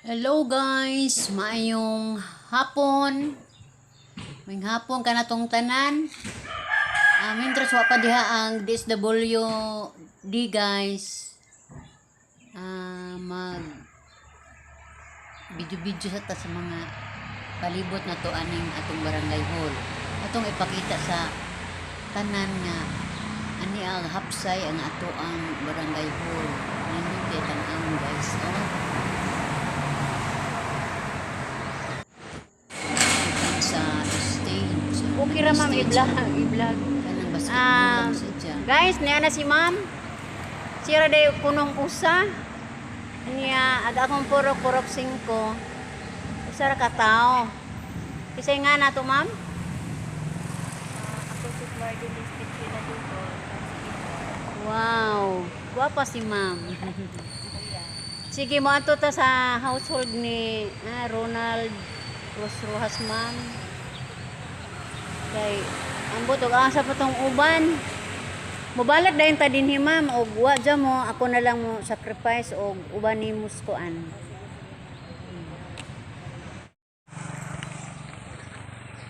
Hello guys, maayong hapon. Maayong hapon kanatong tanan. Mientras wa pa diha ang DSWD, guys. Mag video-video sa ta sa mga palibot na to aning atong barangay hall. Atong ipakita sa tanan nga ani ang hapsay ang ato ang barangay hall. Nindot kay tan-awon, guys. Oh. Ikan sa stage. Okay ra, ma'am, Stage. I-vlog, i-vlog. Kanang basketball lang sa dyan. Guys, niya na si ma'am. Sira day kunong usa. Niya ag akong purok, Purok 5. Usa ra ka tawo. Kisay nga nato, ma'am? Ako si Flor de Lis Petrina Dugo. Wow, gwapa si ma'am. Sige, mo ato ta sa household ni Ronald Cruz Rojas, ma'am. Kay ambot og asa pa tong uban. Mobalag dayon ta dinhi, ma'am, og wa dya mo, ako na lang mo sacrifice og uban ni muskuan.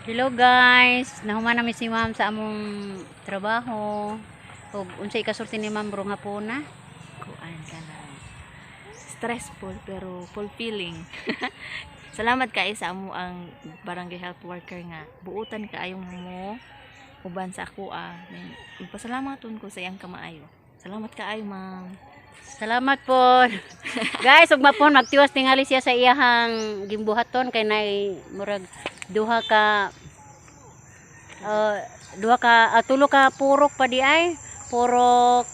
Hello guys, nahuman nami si ma'am sa among trabaho. Og unsay kasulti ni ma'am bro nga po na? Kuan ka na. Stressful pero fulfilling. Salamat kay sa amo ang barangay health worker nga buutan kaayong mo uban sa ako ah. Pasalamat ko sa iyang kamaayo. Salamat kaayo, ma'am. Salamat po. Guys, ug mapon magtiwas tingali siya sa iyahang gimbuhaton kay nay murag duha ka tulo ka purok pa di ay. Purok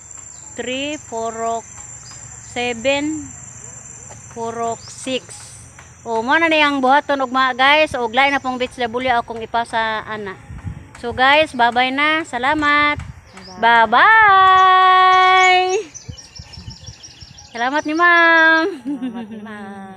3, purok 7, purok 6. O mo na niyang buhaton ugma, guys, og lain na pong beach W akong ipasa ana. So guys, bye-bye na. Salamat. Bye-bye. Salamat ni ma'am. Salamat, ma'am.